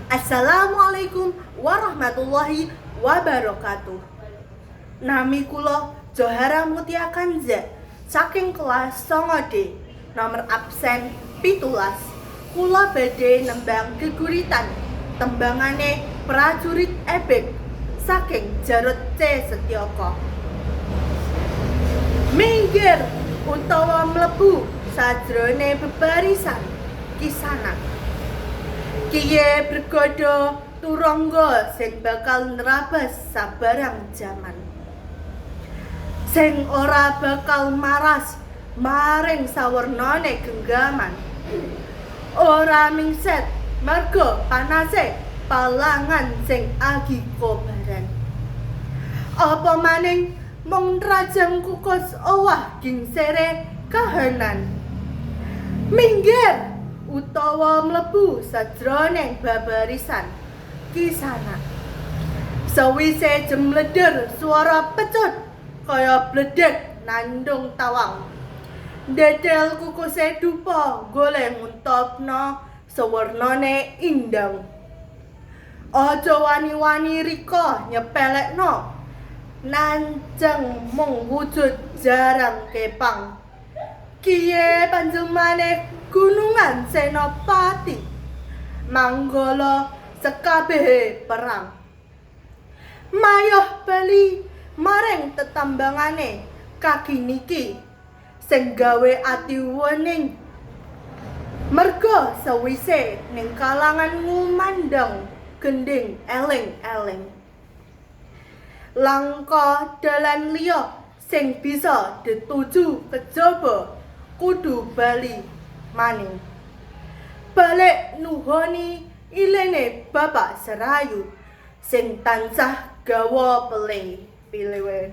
Assalamualaikum warahmatullahi wabarakatuh. Nami kula Johara Mutia Kanza saking kelas 9D, nomor absen 17. Kula badhe nembang geguritan tembangane Prajurit Ebeg saking Djarot C. Setioko. Minggir utawa mlebu sajrone bebarisan kisanak. Kiye bregodo turangga sing bakal nrabas sabarang jaman. Sing ora bakal maras maring sawernane genggaman. Ora mingset merga panase palangan sing agi kobaran. Apa maning mung nrajang kukus owah gingsere kahanan. Minggir utawa mlebu sajroning babarisan kisanak. Sawise jemleder swara pecut kaya bledek nandung tawang. Dedel kukuse dupa golek nguntopno sewernane indang. Aja wani-wani rika nyepelekno nanceng mung wujud jarang kepang. Kiye panjemane gunungan senopati manggala sekabehe perang. Mayoh bali maring tetambangane kaki niki sing gawe ati wening merga sawise ning kalangan ngumandang gending eling-eling. Langka dalan liya sing bisa dituju kejaba kudu bali maning. Balik nuhoni ilene Bapak Serayu sing tansah gawa pele pilewe.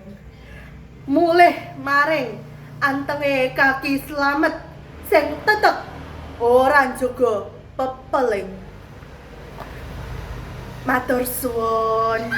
Mulih maring antenge kaki slamet sing tetep ora njaga pepeling. Matur suwun.